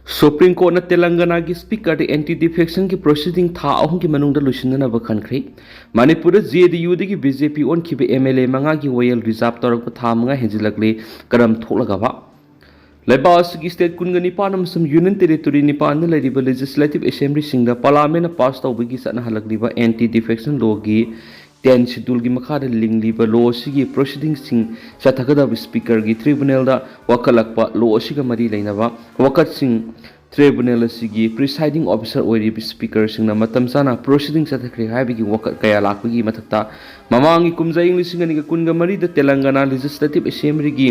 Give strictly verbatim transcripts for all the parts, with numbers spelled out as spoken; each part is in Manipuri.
ꯁꯨꯄ꯭ꯔꯤꯝ ꯀꯣꯔꯠꯅ ꯇꯦꯂꯪꯒꯅꯥꯒꯤ ꯁ꯭ꯄꯤꯀꯔꯗ ꯑꯦꯟꯇꯤ ꯗꯤꯐꯦꯛꯁꯟꯒꯤ ꯄ꯭ꯔꯣꯁꯤꯗꯤꯡ ꯊꯥ ꯑꯍꯨꯝꯒꯤ ꯃꯅꯨꯡꯗ ꯂꯣꯏꯁꯤꯟꯅꯅꯕ ꯈꯟꯈ꯭ꯔꯦ꯫ ꯃꯅꯤꯄꯨꯔꯗ ꯖꯦ ꯗꯤ ꯌꯨꯗꯒꯤ ꯕꯤ ꯖꯦ ꯄꯤ ꯑꯣꯟꯈꯤꯕ ꯑꯦꯝ ꯑꯦꯜ ꯑꯦ ꯃꯉꯥꯒꯤ ꯋꯥꯌꯦꯜ ꯔꯤꯖꯥꯕ ꯇꯧꯔꯛꯄ ꯊꯥ ꯃꯉꯥ ꯍꯦꯟꯖꯤꯜꯂꯛꯂꯦ, ꯀꯔꯝ ꯊꯣꯛꯂꯒꯕ? ꯂꯩꯕꯥꯛ ꯑꯁꯤꯒꯤ ꯁ꯭ꯇꯦꯠ ꯀꯨꯟꯒ ꯅꯤꯄꯥꯟ ꯑꯃꯁꯨꯡ ꯌꯨꯅꯤꯌꯟ ꯇꯦꯔꯤꯇꯣꯔꯤ ꯅꯤꯄꯥꯟꯗ ꯂꯩꯔꯤꯕ ꯂꯦꯖꯤꯁꯂꯦꯇꯤꯚ ꯑꯦꯁꯦꯝꯕ꯭ꯂꯤꯁꯤꯡꯗ ꯄꯥꯔꯂꯥꯃꯦꯟꯅ ꯄꯥꯁ ꯇꯧꯕꯒꯤ ꯆꯠꯅꯍꯜꯂꯛꯂꯤꯕ ꯑꯦꯟꯇꯤ ꯗꯤꯐꯦꯛꯁꯟ ꯂꯣꯒꯤ ꯇꯦꯟ ꯁꯤꯗꯨꯜꯒꯤ ꯃꯈꯥꯗ ꯂꯤꯡꯂꯤꯕ ꯂꯣ ꯑꯁꯤꯒꯤ ꯄ꯭ꯔꯣꯁꯤꯗꯤꯡꯁꯤꯡ ꯆꯠꯊꯒꯗꯕ ꯁ꯭ꯄꯤꯀꯔꯒꯤ ꯇ꯭ꯔꯤꯕꯨꯅꯦꯜꯗ ꯋꯥꯀꯠꯂꯛꯄ ꯂꯣ ꯑꯁꯤꯒ ꯃꯔꯤ ꯂꯩꯅꯕ ꯋꯥꯀꯠꯁꯤꯡ ꯇ꯭ꯔꯤꯕꯨꯅꯦꯜ ꯑꯁꯤꯒꯤ ꯄ꯭ꯔꯤꯁꯥꯏꯗꯤꯡ ꯑꯣꯐꯤꯁꯔ ꯑꯣꯏꯔꯤꯕ ꯁ꯭ꯄꯤꯀꯔꯁꯤꯡꯅ ꯃꯇꯝ ꯆꯥꯅ ꯄ꯭ꯔꯣꯁꯤꯗꯤꯡ ꯆꯠꯊꯈ꯭ꯔꯦ ꯍꯥꯏꯕꯒꯤ ꯋꯥꯀꯠ ꯀꯌꯥ ꯂꯥꯛꯄꯒꯤ ꯃꯊꯛꯇ, ꯃꯃꯥꯡꯒꯤ ꯀꯨꯝꯖꯥ ꯏꯪ ꯂꯤꯁꯤꯡ ꯑꯅꯤꯒ ꯀꯨꯟꯒ ꯃꯔꯤꯗ ꯇꯦꯂꯪꯒꯅꯥ ꯂꯦꯖꯤꯁꯂꯦꯇꯤꯚ ꯑꯦꯁꯦꯝꯕ꯭ꯂꯤꯒꯤ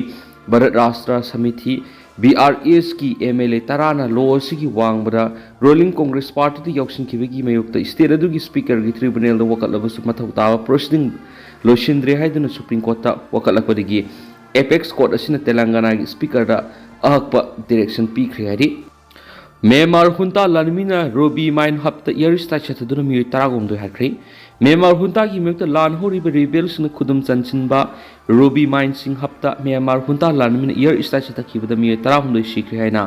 ꯚꯥꯔꯠ ꯔꯥꯁꯇ꯭ꯔ ꯁꯃꯤꯊꯤ, ꯕꯤ ꯑꯥꯔ ꯑꯦꯁꯀꯤ ꯑꯦꯝ ꯑꯦꯜ ꯑꯦ ꯇꯔꯥꯅ ꯂꯣ ꯑꯁꯤꯒꯤ ꯋꯥꯡꯃꯗ ꯔꯨꯂꯤꯡ ꯀꯣꯡꯒ꯭ꯔꯦꯁ ꯄꯥꯔꯇꯤꯗ ꯌꯥꯎꯁꯤꯟꯈꯤꯕꯒꯤ ꯃꯥꯌꯣꯛꯇ ꯁ꯭ꯇꯦꯠ ꯑꯗꯨꯒꯤ ꯁ꯭ꯄꯤꯀꯔꯒꯤ ꯇ꯭ꯔꯤꯕꯨꯅꯦꯜꯗ ꯋꯥꯀꯠꯂꯕꯁꯨ ꯃꯊꯧ ꯇꯥꯕ ꯄ꯭ꯔꯣꯁꯤꯗꯤꯡ ꯂꯣꯏꯁꯤꯟꯗ꯭ꯔꯦ ꯍꯥꯏꯗꯨꯅ ꯁꯨꯄ꯭ꯔꯤꯝ ꯀꯣꯔꯠꯇ ꯋꯥꯀꯠꯂꯛꯄꯗꯒꯤ ꯑꯦꯄꯦꯛꯁ ꯀꯣꯔꯠ ꯑꯁꯤꯅ ꯇꯦꯂꯪꯒꯅꯥꯒꯤ ꯁ꯭ꯄꯤꯀꯔꯗ ꯑꯍꯛꯄ ꯗꯤꯔꯦꯛꯁꯟ ꯄꯤꯈ꯭ꯔꯦ ꯍꯥꯏꯔꯤ꯫ ꯃ꯭ꯌꯥꯟꯃꯥꯔ ꯍꯨꯟꯇꯥ ꯂꯥꯟꯃꯤꯅ ꯔꯨꯕꯤ ꯃꯥꯏꯟ ꯍꯕꯇ ꯏꯌꯥꯔ ꯁ꯭ꯇ꯭ꯔꯥꯏꯛ ꯆꯠꯊꯗꯨꯅ ꯃꯤꯑꯣꯏ ꯇꯔꯥꯍꯨꯝꯗꯣꯏ ꯍꯥꯠꯈ꯭ꯔꯦ꯫ ꯃ꯭ꯌꯥꯟꯃꯥꯔ ꯍꯨꯟꯇꯥꯒꯤ ꯃꯥꯌꯣꯛꯇ ꯂꯥꯟ ꯍꯧꯔꯤꯕ ꯔꯤꯕꯦꯜꯁꯤꯡꯅ ꯈꯨꯗꯨꯝ ꯆꯟꯁꯤꯟꯕ ꯔꯨꯕꯤ ꯃꯥꯏꯟ ꯁꯤꯡ ꯍꯕꯇ ꯃ꯭ꯌꯥꯟꯃꯥꯔ ꯍꯨꯟꯇꯥ ꯂꯥꯟꯃꯤꯅ ꯏꯌꯥꯔ ꯁ꯭ꯇ꯭ꯔꯥꯏꯛ ꯆꯠꯊꯈꯤꯕꯗ ꯃꯤꯑꯣꯏ ꯇꯔꯥꯍꯨꯝꯗꯣꯏ ꯁꯤꯈ꯭ꯔꯦ ꯍꯥꯏꯅ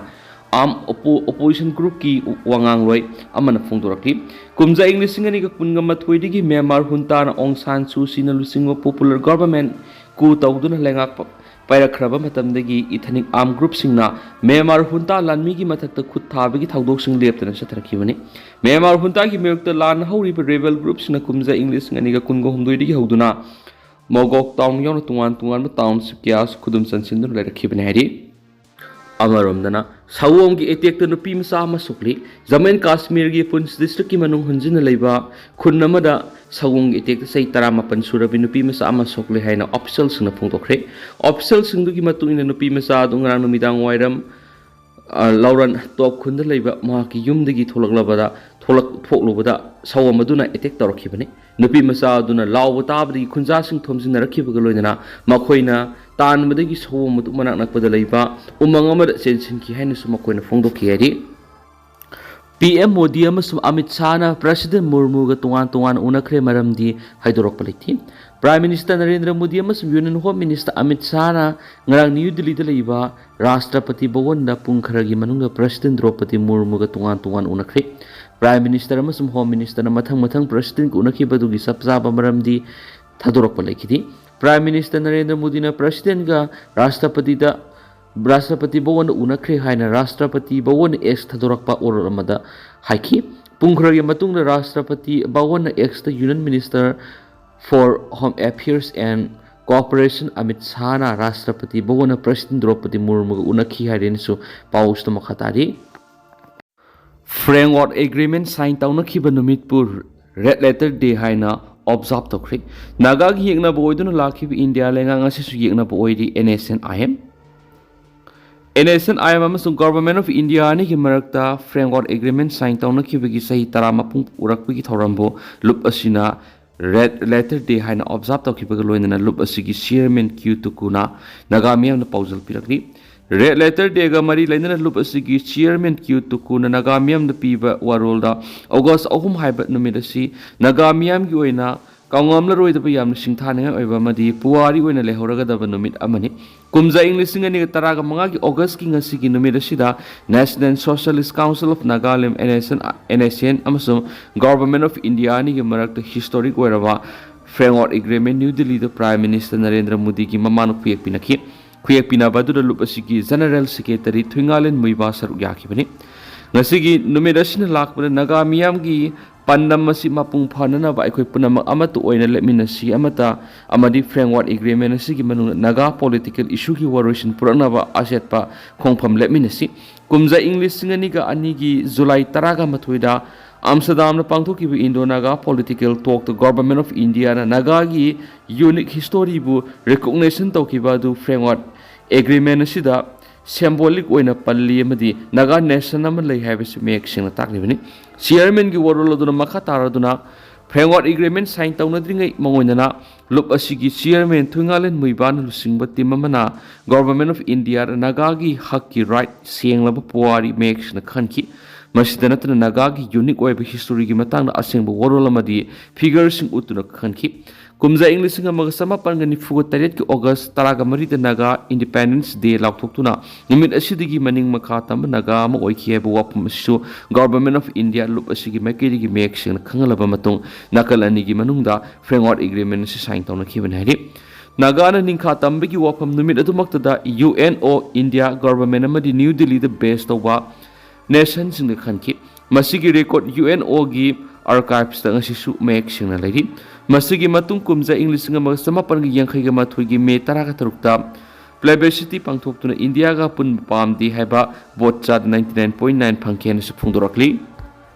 ꯑꯥꯔꯝ ꯑꯣꯄꯣ-, ꯑꯣꯄꯣꯖꯤꯁꯟ ꯒ꯭ꯔꯨꯞꯀꯤ ꯋꯥꯉꯥꯡꯂꯣꯏ ꯑꯃꯅ ꯐꯣꯡꯗꯣꯔꯛꯂꯤ꯫ ꯀꯨꯝꯖꯥ ꯏꯪ ꯂꯤꯁꯤꯡ ꯑꯅꯤꯒ ꯀꯨꯟꯒ ꯃꯥꯊꯣꯏꯗꯒꯤ ꯃ꯭ꯌꯥꯟꯃꯥꯔ ꯍꯨꯟꯇꯥꯅ ꯑꯣꯡ ꯁꯥꯟ ꯁꯨ ꯆꯤꯅ ꯂꯨꯆꯤꯡꯕ ꯄꯣꯄꯨꯂꯔ ꯒꯣꯚꯔꯟꯃꯦꯟꯠ ꯀꯨ ꯇꯧꯗꯨꯅ ꯂꯩꯉꯥꯛ ꯄ-, ꯄꯥꯏꯔꯛꯈ꯭ꯔꯕ ꯃꯇꯝꯗꯒꯤ ꯏꯊꯅꯤꯛ ꯑꯥꯔꯝ ꯒ꯭ꯔꯨꯞꯁꯤꯡꯅ ꯃ꯭ꯌꯥꯟꯃꯥꯔ ꯍꯨꯟꯇꯥ ꯂꯥꯟꯃꯤꯒꯤ ꯃꯊꯛꯇ ꯈꯨꯠ ꯊꯥꯕꯒꯤ ꯊꯧꯗꯣꯛꯁꯤꯡ ꯂꯦꯞꯇꯅ ꯆꯠꯊꯔꯛꯈꯤꯕꯅꯤ꯫ ꯃ꯭ꯌꯥꯟꯃꯥꯔ ꯍꯨꯟꯇꯥꯒꯤ ꯃꯥꯌꯣꯛꯇ ꯂꯥꯟ ꯍꯧꯔꯤꯕ ꯔꯦꯕꯦꯜ ꯒ꯭ꯔꯨꯞꯁꯤꯡꯅ ꯀꯨꯝꯖꯥ ꯏꯪ ꯂꯤꯁꯤꯡ ꯑꯅꯤꯒ ꯀꯨꯟꯒ ꯍꯨꯝꯗꯣꯏꯗꯒꯤ ꯍꯧꯗꯨꯅ ꯃꯣꯒꯣꯛ ꯇꯥꯎꯟ ꯌꯥꯎꯅ ꯇꯣꯉꯥꯟ ꯇꯣꯉꯥꯟꯕ ꯇꯥꯎꯟꯁꯤꯞ ꯀꯌꯥꯁꯨ ꯈꯨꯗꯨꯝ ꯆꯟꯁꯤꯟꯗꯨꯅ ꯂꯩꯔꯛꯈꯤꯕꯅꯤ ꯍꯥꯏꯔꯤ꯫ ꯑꯃꯔꯣꯝꯗꯅ, ꯁꯑꯣꯝꯒꯤ ꯑꯦꯇꯦꯛꯇ ꯅꯨꯄꯤ ꯃꯆꯥ ꯑꯃ ꯁꯣꯛꯂꯤ꯫ ꯖꯝꯃꯨ ꯑꯦꯟ ꯀꯥꯁꯃꯤꯔꯒꯤ ꯄꯨꯟꯁ ꯗꯤꯁꯇ꯭ꯔꯤꯛꯀꯤ ꯃꯅꯨꯡ ꯍꯟꯖꯤꯟꯅ ꯂꯩꯕ ꯈꯨꯟ ꯑꯃꯗ ꯁꯑꯣꯝꯒꯤ ꯑꯦꯇꯦꯛꯇ ꯆꯍꯤ ꯇꯔꯥꯃꯥꯄꯟ ꯁꯨꯔꯕꯤ ꯅꯨꯄꯤ ꯃꯆꯥ ꯑꯃ ꯁꯣꯛꯂꯦ ꯍꯥꯏꯅ ꯑꯣꯐꯤꯁꯤꯌꯦꯜꯁꯤꯡꯅ ꯐꯣꯡꯗꯣꯛꯈ꯭ꯔꯦ꯫ ꯑꯣꯐꯤꯁꯤꯌꯦꯜꯁꯤꯡꯗꯨꯒꯤ ꯃꯇꯨꯡ ꯏꯟꯅ, ꯅꯨꯄꯤ ꯃꯆꯥ ꯑꯗꯨ ꯉꯔꯥꯡ ꯅꯨꯃꯤꯗꯥꯡ ꯋꯥꯏꯔꯝ, ꯑ, ꯂꯧꯔꯟ ꯇꯣꯞ ꯈꯨꯟꯗ ꯂꯩꯕ ꯃꯍꯥꯛꯀꯤ ꯌꯨꯝꯗꯒꯤ ꯊꯣꯛꯂꯛꯂꯕꯗ, ꯊꯣꯛꯂꯛ-, ꯊꯣꯛꯂꯨꯕꯗ ꯁꯑꯣꯝ ꯑꯗꯨꯅ ꯑꯦꯇꯦꯛ ꯇꯧꯔꯛꯈꯤꯕꯅꯤ꯫ ꯅꯨꯄꯤ ꯃꯆꯥ ꯑꯗꯨꯅ ꯂꯥꯎꯕ ꯇꯥꯕꯗꯒꯤ ꯈꯨꯟꯖꯥꯁꯤꯡ ꯊꯣꯝꯖꯤꯟꯅꯔꯛꯈꯤꯕꯒ ꯂꯣꯏꯅꯅ ꯃꯈꯣꯏꯅ ꯇꯥꯟꯕꯗꯒꯤ ꯁꯑꯣꯝ ꯑꯗꯨ ꯃꯅꯥꯛ ꯅꯛꯄꯗ ꯂꯩꯕ ꯎꯃꯪ ꯑꯃꯗ ꯆꯦꯟꯁꯤꯟꯈꯤ ꯍꯥꯏꯅꯁꯨ ꯃꯈꯣꯏꯅ ꯐꯣꯡꯗꯣꯛꯈꯤ ꯍꯥꯏꯔꯤ꯫ ꯄꯤ ꯑꯦꯝ ꯃꯣꯗꯤ ꯑꯃꯁꯨꯡ ꯑꯃꯤꯠ ꯁꯥꯍꯅ ꯄ꯭ꯔꯁꯤꯗꯦꯟ ꯃꯨꯔꯃꯨꯒ ꯇꯣꯉꯥꯟ ꯇꯣꯉꯥꯟꯅ ꯎꯅꯈ꯭ꯔꯦ, ꯃꯔꯝꯗꯤ ꯍꯥꯏꯗꯣꯔꯛꯄ ꯂꯩꯇꯦ꯫ Prime Minister ꯅꯔꯦꯟꯗ꯭ꯔ ꯃꯣꯗꯤ ꯑꯃꯁꯨꯡ Union Home Minister ꯑꯃꯤꯠ ꯁꯥꯍꯅ ꯉꯔꯥꯡ ꯅ꯭ꯌꯨ ꯗꯤꯜꯂꯤꯗ ꯂꯩꯕ ꯔꯥꯁꯇ꯭ꯔꯄꯇꯤ ꯚꯋꯟꯗ ꯄꯨꯡ ꯈꯔꯒꯤ ꯃꯅꯨꯡꯗ President ꯗ꯭ꯔꯧꯄꯗꯤ ꯃꯨꯔꯃꯨꯒ ꯇꯣꯉꯥꯟ ꯇꯣꯉꯥꯟ ꯎꯅꯈ꯭ꯔꯦ꯫ Prime Minister ꯑꯃꯁꯨꯡ Home Ministerꯅ ꯃꯊꯪ ꯃꯊꯪ Presidentꯒ ꯎꯅꯈꯤꯕꯗꯨꯒꯤ ꯆꯞ ꯆꯥꯕ ꯃꯔꯝꯗꯤ ꯊꯥꯗꯣꯔꯛꯄ ꯂꯩꯈꯤꯗꯦ꯫ Prime Minister ꯅꯔꯦꯟꯗ꯭ꯔ ꯃꯣꯗꯤꯅ Presidentꯒ ꯔꯥꯁꯇ꯭ꯔꯄꯇꯤꯗ ꯔꯥꯁꯇ꯭ꯔꯄꯇꯤ ꯚꯋꯟꯗ ꯎꯅꯈ꯭ꯔꯦ ꯍꯥꯏꯅ ꯔꯥꯁꯇ꯭ꯔꯄꯇꯤ ꯚꯋꯟꯅ X ꯊꯥꯗꯣꯔꯛꯄ ꯋꯥꯔꯣꯜ ꯑꯃꯗ ꯍꯥꯏꯈꯤ꯫ ꯄꯨꯡ ꯈꯔꯒꯤ ꯃꯇꯨꯡꯗ ꯔꯥꯁꯇ꯭ꯔꯄꯇꯤ ꯚꯋꯟꯅ Xꯇ Union Minister for Home Affairs and Cooperation Amit ꯁꯥꯍꯅ ꯔꯥꯁꯇ꯭ꯔꯄꯇꯤ ꯚꯋꯟꯗ President ꯗ꯭ꯔꯧꯄꯗꯤ ꯃꯨꯔꯃꯨꯒ ꯎꯅꯈꯤ ꯍꯥꯏꯔꯦꯅꯁꯨ ꯄꯥꯎꯁꯤꯗ ꯃꯈꯥ ꯇꯥꯔꯤ꯫ Framework Agreement sign ꯇꯧꯅꯈꯤꯕ ꯅꯨꯃꯤꯠꯄꯨ Red Letter Day ꯍꯥꯏꯅ observe ꯇꯧꯈ꯭ꯔꯦ꯫ ꯅꯥꯒꯥꯒꯤ ꯌꯦꯛꯅꯕ ꯑꯣꯏꯗꯨꯅ ꯂꯥꯛꯈꯤꯕ ꯏꯟꯗꯤꯌꯥ ꯂꯩꯉꯥꯛ ꯉꯁꯤꯁꯨ ꯌꯦꯛꯅꯕ ꯑꯣꯏꯔꯤ꯫ NSCN-IM꯫ NSCN-IM ꯑꯃꯁꯨꯡ Government of India ꯑꯅꯤꯒꯤ ꯃꯔꯛꯇ Framework Agreement sign ꯇꯧꯅꯈꯤꯕꯒꯤ ꯆꯍꯤ ꯇꯔꯥ ꯃꯄꯨꯡ ꯎꯔꯛꯄꯒꯤ ꯊꯧꯔꯝꯕꯨ ꯂꯨꯞ ꯑꯁꯤꯅ Red Letter Day ꯍꯥꯏꯅ observe ꯇꯧꯈꯤꯕꯒ ꯂꯣꯏꯅꯅ ꯂꯨꯞ ꯑꯁꯤꯒꯤ Chairman Q ꯇꯨꯀꯨꯅ ꯅꯥꯒꯥ ꯃꯤꯌꯥꯝꯗ ꯄꯥꯎꯖꯦꯜ ꯄꯤꯔꯛꯂꯤ꯫ Red Letter Day-ꯒ ꯃꯔꯤ ꯂꯩꯅꯅ ꯂꯨꯞ ꯑꯁꯤꯒꯤ Chairman Q ꯇꯨꯀꯨꯅ ꯅꯥꯒꯥ ꯃꯤꯌꯥꯝꯗ ꯄꯤꯕ ꯋꯥꯔꯣꯜꯗ August ꯑꯍꯨꯝ ꯍꯥꯏꯕ ꯅꯨꯃꯤꯠ ꯑꯁꯤ ꯅꯥꯒꯥ ꯃꯤꯌꯥꯝꯒꯤ ꯑꯣꯏꯅ ꯀꯥꯎꯉꯝꯂꯔꯣꯏꯗꯕ ꯌꯥꯝꯅ ꯁꯤꯡꯊꯥꯅꯤꯡꯉꯥꯏ ꯑꯣꯏꯕ ꯑꯃꯗꯤ ꯄꯨꯋꯥꯔꯤ ꯑꯣꯏꯅ ꯂꯩꯍꯧꯔꯒꯗꯕ ꯅꯨꯃꯤꯠ ꯑꯃꯅꯤ꯫ ꯀꯨꯝꯖꯥ ꯏꯪ ꯂꯤꯁꯤꯡ ꯑꯅꯤꯒ ꯇꯔꯥꯒ ꯃꯉꯥꯒꯤ August-ꯀꯤ ꯉꯁꯤꯒꯤ ꯅꯨꯃꯤꯠ ꯑꯁꯤꯗ National Socialist Council of Nagaland, NSCN, NSCN ꯑꯃꯁꯨꯡ Government of India ꯑꯅꯤꯒꯤ ꯃꯔꯛꯇ historic ꯑꯣꯏꯔꯕ Framework Agreement ꯅ꯭ꯌꯨ ꯗꯤꯜꯂꯤꯗ Prime Minister ꯅꯔꯦꯟꯗ꯭ꯔ ꯃꯣꯗꯤꯒꯤ ꯃꯃꯥꯡꯗ ꯈꯨꯌꯦꯛ ꯄꯤꯅꯈꯤ꯫ ꯈꯨꯌꯦꯛ ꯄꯤꯅꯕ ꯑꯗꯨꯗ ꯂꯨꯞ ꯑꯁꯤꯒꯤ General Secretary ꯊꯨꯏꯉꯥꯂꯦꯟ ꯃꯨꯏꯕꯥ ꯁꯔꯨꯛ ꯌꯥꯈꯤꯕꯅꯤ꯫ ꯉꯁꯤꯒꯤ ꯅꯨꯃꯤꯠ ꯑꯁꯤꯅ ꯂꯥꯛꯄꯗ ꯅꯥꯒꯥ ꯃꯤꯌꯥꯝꯒꯤ ꯄꯥꯟꯗꯝ ꯑꯁꯤ ꯃꯄꯨꯡ ꯐꯥꯅꯅꯕ ꯑꯩꯈꯣꯏ ꯄꯨꯝꯅꯃꯛ ꯑꯃꯠꯇ ꯑꯣꯏꯅ ꯂꯦꯞꯃꯤꯟꯅꯁꯤ ꯑꯃꯇ ꯑꯃꯗꯤ Framework Agreement ꯑꯁꯤꯒꯤ ꯃꯅꯨꯡꯗ ꯅꯥꯒꯥ political issue-ꯒꯤ ꯋꯥꯔꯣꯏꯁꯤꯟ ꯄꯨꯔꯛꯅꯕ ꯑꯆꯦꯠꯄ ꯈꯣꯡꯐꯝ ꯂꯦꯞꯃꯤꯟꯅꯁꯤ꯫ ꯀꯨꯝꯖꯥ ꯏꯪ ꯂꯤꯁꯤꯡ ꯑꯅꯤꯒ ꯑꯅꯤꯒꯤ July ꯇꯔꯥꯒ ꯃꯥꯊꯣꯏꯗ Amsterdam-ꯗ ꯄꯥꯡꯊꯣꯛꯈꯤꯕ Indo-Naga Political Talk-ꯇ Government of India-ꯅ ꯅꯥꯒꯥꯒꯤ unique history-ꯕꯨ recognition ꯇꯧꯈꯤꯕ ꯑꯗꯨ Framework Agreement ꯑꯁꯤꯗ symbolic ꯑꯣꯏꯅ ꯄꯜꯂꯤ ꯑꯃꯗꯤ ꯅꯥꯒꯥ nation ꯑꯃ ꯂꯩ ꯍꯥꯏꯕꯁꯤ ꯃꯌꯦꯛ ꯁꯦꯡꯅ ꯇꯥꯛꯂꯤꯕꯅꯤ꯫ Chairman-ꯒꯤ ꯋꯥꯔꯣꯜ ꯑꯗꯨꯅ ꯃꯈꯥ ꯇꯥꯔꯗꯨꯅ Framework Agreement sign ꯇꯧꯅꯗ꯭ꯔꯤꯉꯩ ꯃꯉꯣꯟꯗꯅ ꯂꯨꯞ ꯑꯁꯤꯒꯤ Chairman ꯊꯨꯏꯉꯥꯂꯦꯟ ꯃꯨꯏꯕꯥꯅ ꯂꯨꯆꯤꯡꯕ team ꯑꯃꯅ Government of India ꯅꯥꯒꯥꯒꯤ ꯍꯛꯀꯤ right ꯁꯦꯡꯂꯕ ꯄꯨꯋꯥꯔꯤ ꯃꯌꯦꯛ ꯁꯦꯡꯅ ꯈꯟꯈꯤ꯫ ꯃꯁꯤꯗ ꯅꯠꯇꯅ ꯅꯥꯒꯥꯒꯤ unique ꯑꯣꯏꯕ history-ꯒꯤ ꯃꯇꯥꯡꯗ ꯑꯁꯦꯡꯕ ꯋꯥꯔꯣꯜ ꯑꯃꯗꯤ figure-ꯁꯤꯡ ꯎꯠꯇꯨꯅ ꯈꯟꯈꯤ꯫ ꯀꯨꯝꯖꯥ ꯏꯪ ꯂꯤꯁꯤꯡ ꯑꯃꯒ ꯆꯃꯥꯄꯟꯒ ꯅꯤꯐꯨꯒ ꯇꯔꯦꯠꯀꯤ ꯑꯣꯒꯁ ꯇꯔꯥꯒ ꯃꯔꯤꯗ ꯅꯥꯒꯥ ꯏꯟꯗꯤꯄꯦꯟꯗꯦꯟꯁ ꯗꯦ ꯂꯥꯎꯊꯣꯛꯇꯨꯅ ꯅꯨꯃꯤꯠ ꯑꯁꯤꯗꯒꯤ ꯃꯅꯤꯡ ꯃꯈꯥ ꯇꯝꯕ ꯅꯥꯒꯥ ꯑꯃ ꯑꯣꯏꯈꯤ ꯍꯥꯏꯕ ꯋꯥꯐꯝ ꯑꯁꯤꯁꯨ ꯒꯚꯔꯟꯃꯦꯟ ꯑꯣꯐ ꯏꯟꯗꯤꯌꯥ ꯂꯨꯞ ꯑꯁꯤꯒꯤ ꯃꯥꯏꯀꯩꯗꯒꯤ ꯃꯌꯦꯛ ꯁꯦꯡꯅ ꯈꯪꯍꯜꯂꯕ ꯃꯇꯨꯡ ꯅꯥꯀꯜ ꯑꯅꯤꯒꯤ ꯃꯅꯨꯡꯗ ꯐ꯭ꯔꯦꯝꯋꯥꯔꯛ ꯑꯦꯒ꯭ꯔꯤꯃꯦꯟ ꯑꯁꯤ ꯁꯥꯏꯟ ꯇꯧꯅꯈꯤꯕꯅꯤ ꯍꯥꯏꯔꯤ꯫ ꯅꯥꯒꯥꯅ ꯅꯤꯡꯈꯥ ꯇꯝꯕꯒꯤ ꯋꯥꯐꯝ ꯅꯨꯃꯤꯠ ꯑꯗꯨꯃꯛꯇꯗ U N O, India government ꯑꯃꯗꯤ ꯅ꯭ꯌꯨ ꯗꯤꯜꯂꯤꯗ ꯕꯦꯁ ꯇꯧꯕ ꯅꯦꯁꯟꯁꯤꯡꯗ ꯈꯟꯈꯤ꯫ ꯃꯁꯤꯒꯤ ꯔꯦꯀꯣꯔꯗ ꯌꯨ ꯑꯦꯟ ꯑꯣꯒꯤ ꯑꯥꯔꯀꯥꯏꯚꯁꯇ ꯉꯁꯤꯁꯨ ꯃꯌꯦꯛ ꯁꯦꯡꯅ ꯂꯩꯔꯤ꯫ ꯃꯁꯤꯒꯤ ꯃꯇꯨꯡ ꯀꯨꯝꯖꯥ ꯏꯪ ꯂꯤꯁꯤꯡ ꯑꯃꯒ ꯆꯃꯥꯄꯟꯒ ꯌꯥꯡꯈꯩꯒ ꯃꯥꯊꯣꯏꯒꯤ ꯃꯦ ꯇꯔꯥꯒ ꯇꯔꯨꯛꯇ ꯄ꯭ꯂꯦꯕꯦꯁꯤꯇꯤ ꯄꯥꯡꯊꯣꯛꯇꯨꯅ ꯏꯟꯗꯤꯌꯥꯒ ꯑꯄꯨꯟꯕ ꯄꯥꯝꯗꯦ ꯍꯥꯏꯕ ꯚꯣꯠ ꯆꯥꯗ ꯅꯥꯏꯟꯇꯤ ꯅꯥꯏꯟ ꯄꯣꯏꯟ ꯅꯥꯏꯟ ꯐꯪꯈꯤ ꯍꯥꯏꯅꯁꯨ ꯐꯣꯡꯗꯣꯔꯛꯂꯤ꯫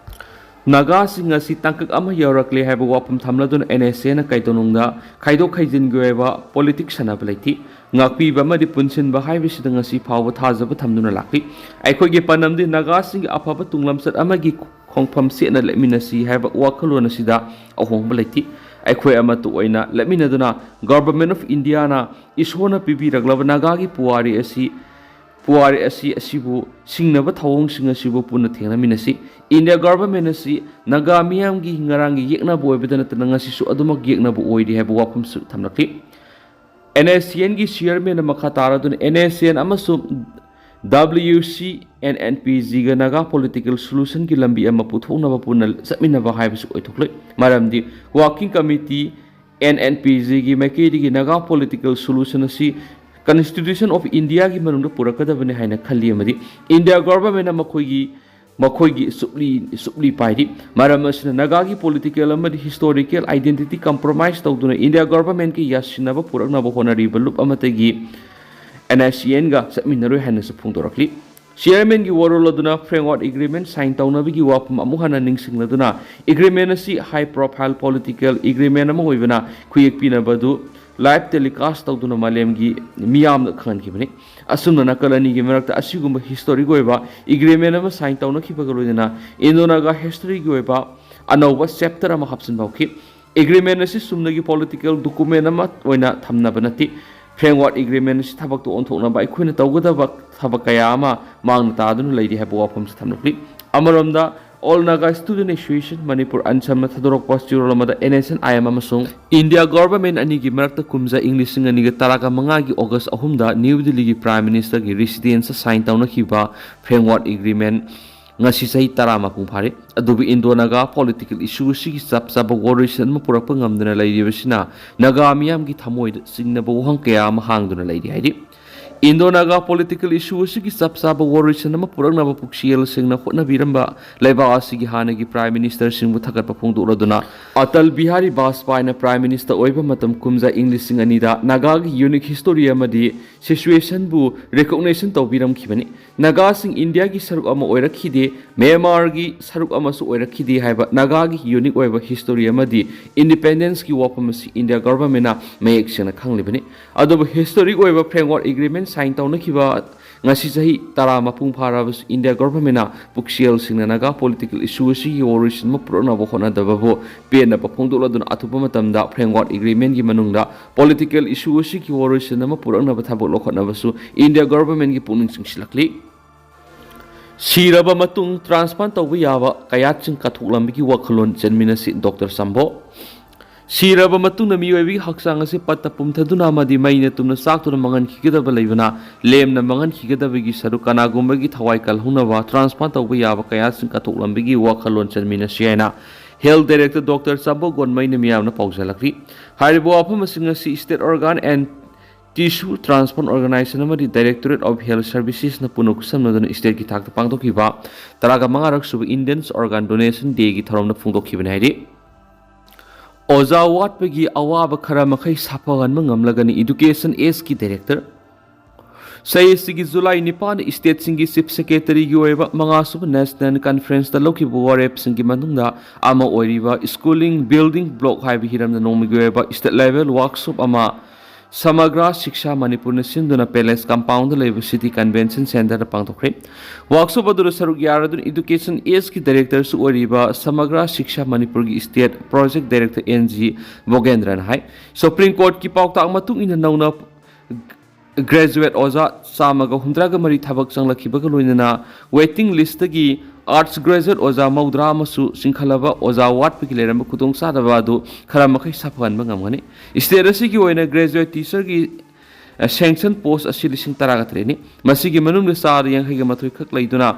ꯅꯥꯒꯥꯁꯤꯡ ꯑꯁꯤ ꯇꯥꯡꯀꯛ ꯑꯃ ꯌꯧꯔꯛꯂꯦ ꯍꯥꯏꯕ ꯋꯥꯐꯝ ꯊꯝꯂꯗꯨꯅ ꯑꯦꯟ ꯑꯦꯁ ꯑꯦꯅ ꯀꯩꯗꯧꯅꯨꯡꯗ ꯈꯥꯏꯗꯣꯛ ꯈꯥꯏꯖꯤꯟꯒꯤ ꯑꯣꯏꯕ ꯄꯣꯂꯤꯇꯤꯛꯁ ꯁꯥꯟꯅꯕ ꯂꯩꯇꯦ꯫ ꯉꯥꯛꯄꯤꯕ ꯑꯃꯗꯤ ꯄꯨꯟꯁꯤꯟꯕ ꯍꯥꯏꯕꯁꯤꯗ ꯉꯁꯤ ꯐꯥꯎꯕ ꯊꯥꯖꯕ ꯊꯝꯗꯨꯅ ꯂꯥꯛꯂꯤ꯫ ꯑꯩꯈꯣꯏꯒꯤ ꯄꯥꯟꯗꯝꯗꯤ ꯅꯥꯒꯥꯁꯤꯡꯒꯤ ꯑꯐꯕ ꯇꯨꯡꯂꯝꯆꯠ ꯑꯃꯒꯤ ꯈꯣꯡꯐꯝ ꯆꯦꯠꯅ ꯂꯦꯞꯃꯤꯟꯅꯁꯤ ꯍꯥꯏꯕ ꯋꯥꯈꯜꯂꯣꯟ ꯑꯁꯤꯗ ꯑꯍꯣꯡꯕ ꯂꯩꯇꯦ꯫ ꯑꯩꯈꯣꯏ ꯑꯃꯠꯇ ꯑꯣꯏꯅ ꯂꯦꯞꯃꯤꯟꯅꯗꯨꯅ ꯒꯚꯔꯟꯃꯦꯟ ꯑꯣꯐ ꯏꯟꯗꯤꯌꯥꯅ ꯏꯁꯣꯔꯅ ꯄꯤꯕꯤꯔꯛꯂꯕ ꯅꯥꯒꯥꯒꯤ ꯄꯨꯋꯥꯔꯤ ꯑꯁꯤ ꯄꯨꯋꯥꯔꯤ ꯑꯁꯤ ꯑꯁꯤꯕꯨ ꯁꯤꯡꯅꯕ ꯊꯧꯑꯣꯡꯁꯤꯡ ꯑꯁꯤꯕꯨ ꯄꯨꯟꯅ ꯊꯦꯡꯅꯃꯤꯟꯅꯁꯤ꯫ ꯏꯟꯗꯤꯌꯥ ꯒꯚꯔꯟꯃꯦꯟ ꯑꯁꯤ ꯅꯥꯒꯥ ꯃꯤꯌꯥꯝꯒꯤ ꯉꯔꯥꯡꯒꯤ ꯌꯦꯛꯅꯕ ꯑꯣꯏꯕꯗ ꯅꯠꯇꯅ ꯉꯁꯤꯁꯨ ꯑꯗꯨꯃꯛ ꯌꯦꯛꯅꯕ ꯑꯣꯏꯔꯤ ꯍꯥꯏꯕ ꯋꯥꯐꯝꯁꯨ ꯊꯝꯂꯛꯂꯤ꯫ ꯑꯦꯟ ꯑꯦꯁ ꯁꯤ ꯑꯦꯟꯒꯤ ꯆꯤꯌꯔꯃꯦꯟꯅ ꯃꯈꯥ ꯇꯥꯔꯗꯨꯅ ꯑꯦꯟ ꯑꯦꯁ ꯁꯤ ꯑꯦꯟ ꯑꯃꯁꯨꯡ W C N N P ꯖꯤꯒ ꯅꯥꯒꯥ ꯄꯣꯂꯤꯇꯤꯀꯦꯜ ꯁꯣꯂꯨꯁꯟꯒꯤ ꯂꯝꯕꯤ ꯑꯃ ꯄꯨꯊꯣꯛꯅꯕ ꯄꯨꯟꯅ ꯆꯠꯃꯤꯟꯅꯕ ꯍꯥꯏꯕꯁꯤ ꯑꯣꯏꯊꯣꯛꯂꯦ꯫ ꯃꯔꯝꯗꯤ working committee N N P ꯖꯤꯒꯤ ꯃꯥꯏꯀꯩꯗꯒꯤ ꯅꯥꯒꯥ ꯄꯣꯂꯤꯇꯤꯀꯦꯜ ꯁꯣꯂꯨꯁꯟ ꯑꯁꯤ ꯀꯟꯁꯇꯤꯇ꯭ꯌꯨꯁꯟ ꯑꯣꯐ ꯏꯟꯗꯤꯌꯥꯒꯤ ꯃꯅꯨꯡꯗ ꯄꯨꯔꯛꯀꯗꯕꯅꯤ ꯍꯥꯏꯅ ꯈꯜꯂꯤ ꯑꯃꯗꯤ ꯏꯟꯗꯤꯌꯥ ꯒꯚꯔꯟꯃꯦꯟꯅ ꯃꯈꯣꯏꯒꯤ ꯃꯈꯣꯏꯒꯤ ꯁꯨꯞꯂꯤ ꯁꯨꯞꯂꯤ ꯄꯥꯏꯔꯤ꯫ ꯃꯔꯝ ꯑꯁꯤꯅ ꯅꯥꯒꯥꯒꯤ ꯄꯣꯂꯤꯇꯤꯀꯦꯜ ꯑꯃꯗꯤ ꯍꯤꯁꯇꯣꯔꯤꯀꯦꯜ ꯑꯥꯏꯗꯦꯟꯇꯤꯇꯤ ꯀꯝꯄ꯭ꯔꯣꯃꯥꯏꯁ ꯇꯧꯗꯨꯅ ꯏꯟꯗꯤꯌꯥ ꯒꯚꯔꯟꯃꯦꯟꯠꯀꯤ ꯌꯥꯁꯤꯟꯅꯕ ꯄꯨꯔꯛꯅꯕ ꯍꯣꯠꯅꯔꯤꯕ ꯂꯨꯞ ꯑꯃꯠꯇꯒꯤ ꯑꯦꯟ ꯑꯥꯏ ꯁꯤ ꯑꯦꯟꯒ ꯆꯠꯃꯤꯟꯅꯔꯣꯏ ꯍꯥꯏꯅꯁꯨ ꯐꯣꯡꯗꯣꯔꯛꯂꯤ꯫ ꯆꯤꯌꯔꯃꯦꯟꯒꯤ ꯋꯥꯔꯣꯜ ꯑꯗꯨꯅ ꯐ꯭ꯔꯦꯝꯋꯥꯔꯛ ꯑꯦꯒ꯭ꯔꯤꯃꯦꯟ ꯁꯥꯏꯟ ꯇꯧꯅꯕꯒꯤ ꯋꯥꯐꯝ ꯑꯃꯨꯛ ꯍꯟꯅ ꯅꯤꯡꯁꯤꯡꯂꯗꯨꯅ, ꯑꯦꯒ꯭ꯔꯤꯃꯦꯟ ꯑꯁꯤ ꯍꯥꯏ ꯄ꯭ꯔꯣꯐꯥꯏꯜ ꯄꯣꯂꯤꯇꯤꯀꯦꯜ ꯑꯦꯒ꯭ꯔꯤꯃꯦꯟ ꯑꯃ ꯑꯣꯏꯕꯅ ꯈꯨꯌꯦꯛ ꯄꯤꯅꯕ ꯑꯗꯨ ꯂꯥꯏꯚ ꯇꯦꯂꯤꯀꯥꯁ ꯇꯧꯗꯨꯅ ꯃꯥꯂꯦꯝꯒꯤ ꯃꯤꯌꯥꯝꯗ ꯈꯪꯍꯟꯈꯤꯕꯅꯤ꯫ ꯑꯁꯨꯝꯅ ꯅꯥꯀꯜ ꯑꯅꯤꯒꯤ ꯃꯔꯛꯇ ꯑꯁꯤꯒꯨꯝꯕ ꯍꯤꯁꯇꯣꯔꯤꯛ ꯑꯣꯏꯕ ꯑꯦꯒ꯭ꯔꯤꯃꯦꯟ ꯑꯃ ꯁꯥꯏꯟ ꯇꯧꯅꯈꯤꯕꯒ ꯂꯣꯏꯅꯅ ꯏꯟꯗꯣ ꯅꯥꯒꯥ ꯍꯤꯁꯇꯣꯔꯤꯒꯤ ꯑꯣꯏꯕ ꯑꯅꯧꯕ ꯆꯦꯞꯇꯔ ꯑꯃ ꯍꯥꯞꯆꯤꯟꯕ ꯍꯧꯈꯤ꯫ ꯑꯦꯒ꯭ꯔꯤꯃꯦꯟ ꯑꯁꯤ ꯆꯨꯝꯅꯒꯤ ꯄꯣꯂꯤꯇꯤꯀꯦꯜ ꯗꯣꯀꯨꯃꯦꯟ ꯑꯃ ꯑꯣꯏꯅ ꯊꯝꯅꯕ ꯅꯠꯇꯦ꯫ ꯐ꯭ꯔꯦꯝꯋꯥꯔꯛ ꯑꯦꯒ꯭ꯔꯤꯃꯦꯟ ꯑꯁꯤ ꯊꯕꯛꯇ ꯑꯣꯟꯊꯣꯛꯅꯕ ꯑꯩꯈꯣꯏꯅ ꯇꯧꯒꯗꯕ ꯊꯕꯛ ꯀꯌꯥ ꯑꯃ ꯃꯥꯡꯅ ꯇꯥꯗꯨꯅ ꯂꯩꯔꯤ ꯍꯥꯏꯕ ꯋꯥꯐꯝꯁꯨ ꯊꯝꯂꯛꯂꯤ꯫ ꯑꯃꯔꯣꯝꯗ All Naga Student Association Manipur, ꯑꯟꯁꯝꯅ ꯊꯥꯗꯣꯔꯛꯄ ꯆꯦꯔꯣꯜ ꯑꯃꯗ, NSCN-IM ꯑꯃꯁꯨꯡ India Government ꯑꯅꯤꯒꯤ ꯃꯔꯛꯇ ꯀꯨꯝꯖꯥ ꯏꯪ ꯂꯤꯁꯤꯡ ꯑꯅꯤꯒ ꯇꯔꯥꯃꯉꯥꯒꯤ August ꯑꯍꯨꯝꯗ ꯅ꯭ꯌꯨ ꯗꯤꯜꯂꯤꯒꯤ Prime Ministerꯒꯤ residence sign ꯇꯧꯅꯈꯤꯕ Framework Agreement ꯉꯁꯤ ꯆꯍꯤ ꯇꯔꯥ ꯃꯄꯨꯡ ꯐꯥꯔꯦ꯫ ꯑꯗꯨꯕꯨ Indo-Naga political issue ꯑꯁꯤꯒꯤ ꯆꯞ ꯆꯥꯕ ꯋꯥꯔꯣꯏꯁꯤꯟ ꯑꯃ ꯄꯨꯔꯛꯄ ꯉꯝꯗꯅ ꯂꯩꯔꯤꯕꯁꯤꯅ ꯅꯥꯒꯥ ꯃꯤꯌꯥꯝꯒꯤ ꯊꯃꯣꯏꯗ ꯆꯤꯡꯅꯕ ꯋꯥꯍꯪ ꯀꯌꯥ ꯑꯃ ꯍꯥꯡꯗꯨꯅ ꯂꯩꯔꯤ ꯍꯥꯏꯔꯤ꯫ Indo-Naga political issue ꯑꯁꯤꯒꯤ ꯆꯞ ꯆꯥꯕ ꯋꯥꯔꯣꯏꯁꯤꯟ ꯑꯃ ꯄꯨꯔꯛꯅꯕ ꯄꯨꯛꯆꯦꯜ ꯁꯦꯡꯅ ꯍꯣꯠꯅꯕꯤꯔꯝꯕ ꯂꯩꯕꯥꯛ ꯑꯁꯤꯒꯤ ꯍꯥꯟꯅꯒꯤ Prime Ministerꯁꯤꯡꯕꯨ ꯊꯥꯒꯠꯄ ꯐꯣꯡꯗꯣꯛꯂꯗꯨꯅ, Atal Bihari Vajpayeeꯅ Prime Minister ꯑꯣꯏꯕ ꯃꯇꯝ ꯀꯨꯝꯖꯥ ꯏꯪ ꯂꯤꯁꯤꯡ ꯑꯅꯤꯗ ꯅꯥꯒꯥꯒꯤ unique history ꯑꯃꯗꯤ situationꯕꯨ recognition ꯇꯧꯕꯤꯔꯝꯈꯤꯕꯅꯤ꯫ ꯅꯥꯒꯥꯁꯤꯡ ꯏꯟꯗꯤꯌꯥꯒꯤ ꯁꯔꯨꯛ ꯑꯃ ꯑꯣꯏꯔꯛꯈꯤꯗꯦ, ꯃ꯭ꯌꯥꯟꯃꯥꯔꯒꯤ ꯁꯔꯨꯛ ꯑꯃꯁꯨ ꯑꯣꯏꯔꯛꯈꯤꯗꯦ ꯍꯥꯏꯕ ꯅꯥꯒꯥꯒꯤ unique ꯑꯣꯏꯕ history ꯑꯃꯗꯤ independenceꯀꯤ ꯋꯥꯐꯝ ꯑꯁꯤ India Governmentꯅ ꯃꯌꯦꯛ ꯁꯦꯡꯅ ꯈꯪꯂꯤꯕꯅꯤ꯫ ꯑꯗꯨꯕꯨ historic ꯑꯣꯏꯕ Framework Agreement sign ꯇꯧꯅꯈꯤꯕ ꯉꯁꯤ ꯆꯍꯤ ꯇꯔꯥ ꯃꯄꯨꯡ ꯐꯥꯔꯕꯁꯨ India Governmentꯅ ꯄꯨꯛꯆꯦꯜ ꯁꯦꯡꯅ ꯅꯥꯒꯥ political issue ꯑꯁꯤꯒꯤ ꯋꯥꯔꯣꯏꯁꯤꯟ ꯑꯃ ꯄꯨꯔꯛꯅꯕ ꯍꯣꯠꯅꯗꯕꯕꯨ ꯄꯦꯟꯗꯕ ꯐꯣꯡꯗꯣꯛꯂꯗꯨꯅ, ꯑꯊꯨꯕ ꯃꯇꯝꯗ Framework Agreement ꯃꯅꯨꯡꯗ political issue ꯑꯁꯤꯒꯤ ꯋꯥꯔꯣꯏꯁꯤꯟ ꯑꯃ ꯄꯨꯔꯛꯅꯕ ꯊꯕꯛ ꯂꯧꯈꯠꯅꯕꯁꯨ India Governmentꯀꯤ ꯄꯨꯛꯅꯤꯡ ꯆꯤꯡꯁꯤꯜꯂꯛꯂꯤ꯫ ꯁꯤꯔꯕ ꯃꯇꯨꯡ transplant ꯇꯧꯕ ꯌꯥꯕ ꯀꯌꯥꯠꯁꯤꯡ ꯀꯠꯊꯣꯛꯂꯝꯕꯒꯤ ꯋꯥꯈꯜꯂꯣꯟ ꯆꯦꯟꯃꯤꯟꯅꯁꯤ, ꯗꯣꯛꯇꯔ ꯆꯥꯝꯕꯣ꯫ ꯁꯤꯔꯕ ꯃꯇꯨꯡꯗ ꯃꯤꯑꯣꯏꯕꯒꯤ ꯍꯛꯆꯥꯡ ꯑꯁꯤ ꯄꯠꯇ ꯄꯨꯝꯊꯗꯨꯅ ꯑꯃꯗꯤ ꯃꯩꯅ ꯇꯨꯝꯅ ꯆꯥꯛꯇꯨꯅ ꯃꯥꯡꯍꯟꯈꯤꯒꯗꯕ ꯂꯩꯕꯅ, ꯂꯦꯝꯅ ꯃꯥꯡꯍꯟꯈꯤꯒꯗꯕꯒꯤ ꯁꯔꯨꯛ ꯀꯅꯥꯒꯨꯝꯕꯒꯤ ꯊꯋꯥꯏ ꯀꯜꯍꯧꯅꯕ transplant ꯇꯧꯕ ꯌꯥꯕ ꯀꯌꯥꯠꯁꯤꯡ ꯀꯠꯊꯣꯛꯂꯝꯕꯒꯤ ꯋꯥꯈꯜꯂꯣꯟ ꯆꯦꯟꯃꯤꯟꯅꯁꯤ ꯍꯥꯏꯅ Health Director ꯗꯣꯛꯇꯔ ꯆꯥꯝꯕꯣ ꯒꯣꯟꯃꯩꯅ ꯃꯤꯌꯥꯝꯅ ꯄꯥꯎꯖꯦꯜꯂꯛꯂꯤ꯫ ꯍꯥꯏꯔꯤꯕ ꯋꯥꯐꯝ ꯑꯁꯤꯡ ꯑꯁꯤ State Organ and Tissue Transplant Organisation ꯑꯃꯗꯤ Directorate of Health Servicesꯅ ꯄꯨꯟꯅ ꯈꯨꯠꯁꯝꯅꯗꯨꯅ stateꯀꯤ ꯊꯥꯛꯇ ꯄꯥꯡꯊꯣꯛꯈꯤꯕ ꯇꯔꯥꯒ ꯃꯉꯥꯔꯛ ꯁꯨꯕ Indian Organ Donation Dayꯒꯤ ꯊꯧꯔꯝꯗ ꯐꯣꯡꯗꯣꯛꯈꯤꯕꯅꯤ ꯍꯥꯏꯔꯤ꯫ ꯑꯣꯖꯥ ꯋꯥꯠꯄꯒꯤ ꯑꯋꯥꯕ ꯈꯔ ꯃꯈꯩ ꯁꯥꯐꯍꯟꯕ ꯉꯝꯂꯒꯅꯤ, Education Ageꯀꯤ Director꯫ ꯆꯍꯤ ꯑꯁꯤꯒꯤ July ꯅꯤꯄꯥꯟꯗ stateꯁꯤꯡꯒꯤ Chief Secretaryꯒꯤ ꯑꯣꯏꯕ ꯃꯉꯥꯁꯨꯕ National Conferenceꯇ ꯂꯧꯈꯤꯕ ꯋꯥꯔꯦꯞꯁꯤꯡꯒꯤ ꯃꯅꯨꯡꯗ ꯑꯃ ꯑꯣꯏꯔꯤꯕ Schooling Building Block ꯍꯥꯏꯕ ꯍꯤꯔꯝꯗ ꯅꯣꯡꯃꯒꯤ ꯑꯣꯏꯕ state level workshop ꯑꯃ Samagra Shiksha Manipurꯅ ꯁꯤꯟꯗꯨꯅ Palace Compoundꯗ ꯂꯩꯕ City Convention Centreꯗ ꯄꯥꯡꯊꯣꯛꯈ꯭ꯔꯦ꯫ Workshop ꯑꯗꯨꯗ ꯁꯔꯨꯛ ꯌꯥꯔꯗꯨꯅ Education Ageꯀꯤ Directorꯁꯨ ꯑꯣꯏꯔꯤꯕ Samagra Shiksha Manipurꯒꯤ State Project Director N G ꯕꯣꯒꯦꯟꯗ꯭ꯔꯅ ꯍꯥꯏ꯫ Supreme Courtꯀꯤ ꯄꯥꯎꯇꯥꯛ ꯃꯇꯨꯡ ꯏꯟꯅ ꯅꯧꯅ graduate ꯑꯣꯖꯥ ꯆꯥꯝꯃꯒ ꯍꯨꯝꯗ꯭ꯔꯥꯒ ꯃꯔꯤ ꯊꯕꯛ ꯆꯪꯂꯛꯈꯤꯕꯒ ꯂꯣꯏꯅꯅ waiting listꯇꯒꯤ Arts graduate ꯑꯣꯖꯥ ꯃꯧꯗ꯭ꯔꯥ ꯑꯃꯁꯨ ꯆꯤꯡꯈꯠꯂꯕ ꯑꯣꯖꯥ ꯋꯥꯠꯄꯒꯤ ꯂꯩꯔꯝꯕ ꯈꯨꯗꯣꯡꯆꯥꯗꯕ ꯑꯗꯨ ꯈꯔ ꯃꯈꯩ ꯁꯥꯐꯍꯟꯕ ꯉꯝꯒꯅꯤ꯫ State ꯑꯁꯤꯒꯤ ꯑꯣꯏꯅ graduate teacherꯒꯤ sanction post ꯑꯁꯤ ꯂꯤꯁꯤꯡ ꯇꯔꯥꯒ ꯇꯔꯦꯠꯅꯤ꯫ ꯃꯁꯤꯒꯤ ꯃꯅꯨꯡꯗ ꯆꯥꯗ ꯌꯥꯡꯈꯩꯒ ꯃꯥꯊꯣꯏ ꯈꯛ ꯂꯩꯗꯨꯅ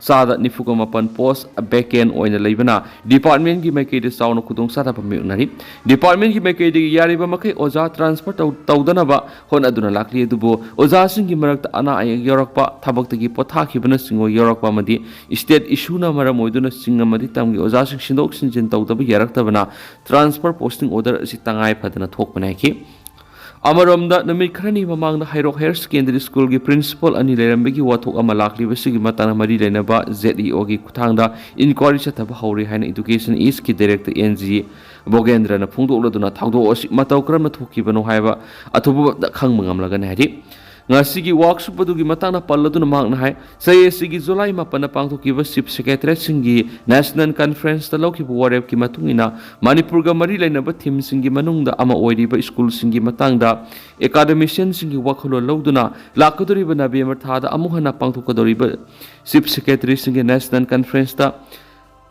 ꯆꯥꯗ ꯅꯤꯐꯨꯒ ꯃꯥꯄꯟ post vacant ꯑꯣꯏꯅ ꯂꯩꯕꯅ departmentꯒꯤ ꯃꯥꯏꯀꯩꯗ ꯆꯥꯎꯅ ꯈꯨꯗꯣꯡꯆꯥꯗꯕ ꯃꯥꯌꯣꯛꯅꯔꯤ꯫ Departmentꯒꯤ ꯃꯥꯏꯀꯩꯗꯒꯤ ꯌꯥꯔꯤꯕ ꯃꯈꯩ ꯑꯣꯖꯥ transfer ꯇꯧ-, ꯇꯧꯗꯅꯕ ꯍꯣꯠꯅꯗꯨꯅ ꯂꯥꯛꯂꯤ, ꯑꯗꯨꯕꯨ ꯑꯣꯖꯥꯁꯤꯡꯒꯤ ꯃꯔꯛꯇ ꯑꯅꯥ ꯑꯌꯦꯛ ꯌꯥꯎꯔꯛꯄ, ꯊꯕꯛꯇꯒꯤ ꯄꯣꯊꯥꯈꯤꯕꯅꯆꯤꯡꯕ ꯌꯥꯎꯔꯛꯄ ꯑꯃꯗꯤ state issueꯅ ꯃꯔꯝ ꯑꯣꯏꯗꯨꯅ ꯆꯤꯡ ꯑꯃꯗꯤ ꯇꯝꯒꯤ ꯑꯣꯖꯥꯁꯤꯡ ꯁꯤꯟꯗꯣꯛ ꯁꯤꯟꯖꯤꯟ ꯇꯧꯗꯕ ꯌꯥꯔꯛꯇꯕꯅ transfer posting order ꯑꯁꯤ ꯇꯉꯥꯏ ꯐꯗꯅ ꯊꯣꯛꯄꯅꯤ ꯍꯥꯏꯈꯤ꯫ ꯑꯃꯔꯣꯝꯗ, ꯅꯨꯃꯤꯠ ꯈꯔꯅꯤ ꯃꯃꯥꯡꯗ ꯍꯩꯔꯣꯛ Higher Secondary Schoolꯒꯤ principal ꯑꯅꯤ ꯂꯩꯔꯝꯕꯒꯤ ꯋꯥꯊꯣꯛ ꯑꯃ ꯂꯥꯛꯂꯤꯕꯁꯤꯒꯤ ꯃꯇꯥꯡꯗ ꯃꯔꯤ ꯂꯩꯅꯕ ZEOꯒꯤ ꯈꯨꯠꯊꯥꯡꯗ inquiry ꯆꯠꯊꯕ ꯍꯧꯔꯦ ꯍꯥꯏꯅ Education Eastꯀꯤ director N G ꯚꯣꯒꯦꯟꯗ꯭ꯔꯅ ꯐꯣꯡꯗꯣꯛꯂꯗꯨꯅ ꯊꯧꯗꯣꯛ ꯑꯁꯤ ꯃꯇꯧ ꯀꯔꯝꯅ ꯊꯣꯛꯈꯤꯕꯅꯣ ꯍꯥꯏꯕ ꯑꯊꯨꯕ ꯈꯪꯕ ꯉꯝꯂꯒꯅꯤ ꯍꯥꯏꯔꯤ꯫ ꯉꯁꯤꯒꯤ workshop ꯑꯗꯨꯒꯤ ꯃꯇꯥꯡꯗ ꯄꯜꯂꯗꯨꯅ ꯃꯍꯥꯛꯅ ꯍꯥꯏ, ꯆꯍꯤ ꯑꯁꯤꯒꯤ July ꯃꯥꯄꯟꯗ ꯄꯥꯡꯊꯣꯛꯈꯤꯕ Chief Secretariatꯁꯤꯡꯒꯤ National Conferenceꯇ ꯂꯧꯈꯤꯕ ꯋꯥꯔꯦꯞꯀꯤ ꯃꯇꯨꯡ ꯏꯟꯅ ꯃꯅꯤꯄꯨꯔꯒ ꯃꯔꯤ ꯂꯩꯅꯕ themeꯁꯤꯡꯒꯤ ꯃꯅꯨꯡꯗ ꯑꯃ ꯑꯣꯏꯔꯤꯕ schoolꯁꯤꯡꯒꯤ ꯃꯇꯥꯡꯗ academicianꯁꯤꯡꯒꯤ ꯋꯥꯈꯜꯂꯣꯟ ꯂꯧꯗꯨꯅ ꯂꯥꯛꯀꯗꯧꯔꯤꯕ November ꯊꯥꯗ ꯑꯃꯨꯛ ꯍꯟꯅ ꯄꯥꯡꯊꯣꯛꯀꯗꯧꯔꯤꯕ Chief Secretariesꯁꯤꯡꯒꯤ National Conferenceꯇ,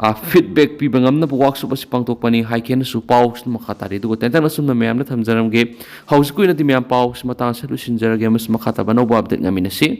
ꯑ, feedback ꯄꯤꯕ ꯉꯝꯅꯕ workshop ꯑꯁꯤ ꯄꯥꯡꯊꯣꯛꯄꯅꯤ ꯍꯥꯏꯈꯤꯅꯁꯨ ꯄꯥꯎꯁꯤꯅ ꯃꯈꯥ ꯇꯥꯔꯤ꯫ ꯑꯗꯨꯒ ꯇꯦꯟꯇꯛꯅ ꯁꯨꯝꯅ ꯃꯌꯥꯝꯗ ꯊꯝꯖꯔꯝꯒꯦ꯫ ꯍꯧꯖꯤꯛꯀꯤ ꯑꯣꯏꯅꯗꯤ ꯃꯌꯥꯝ ꯄꯥꯎꯁꯤ ꯃꯇꯥꯡ ꯑꯁꯤꯗ ꯂꯣꯏꯁꯤꯟꯖꯔꯒꯦ꯫ ꯑꯃꯁꯨꯡ ꯃꯈꯥ ꯇꯥꯕ ꯑꯅꯧꯕ update ꯉꯥꯏꯃꯤꯟꯅꯁꯤ꯫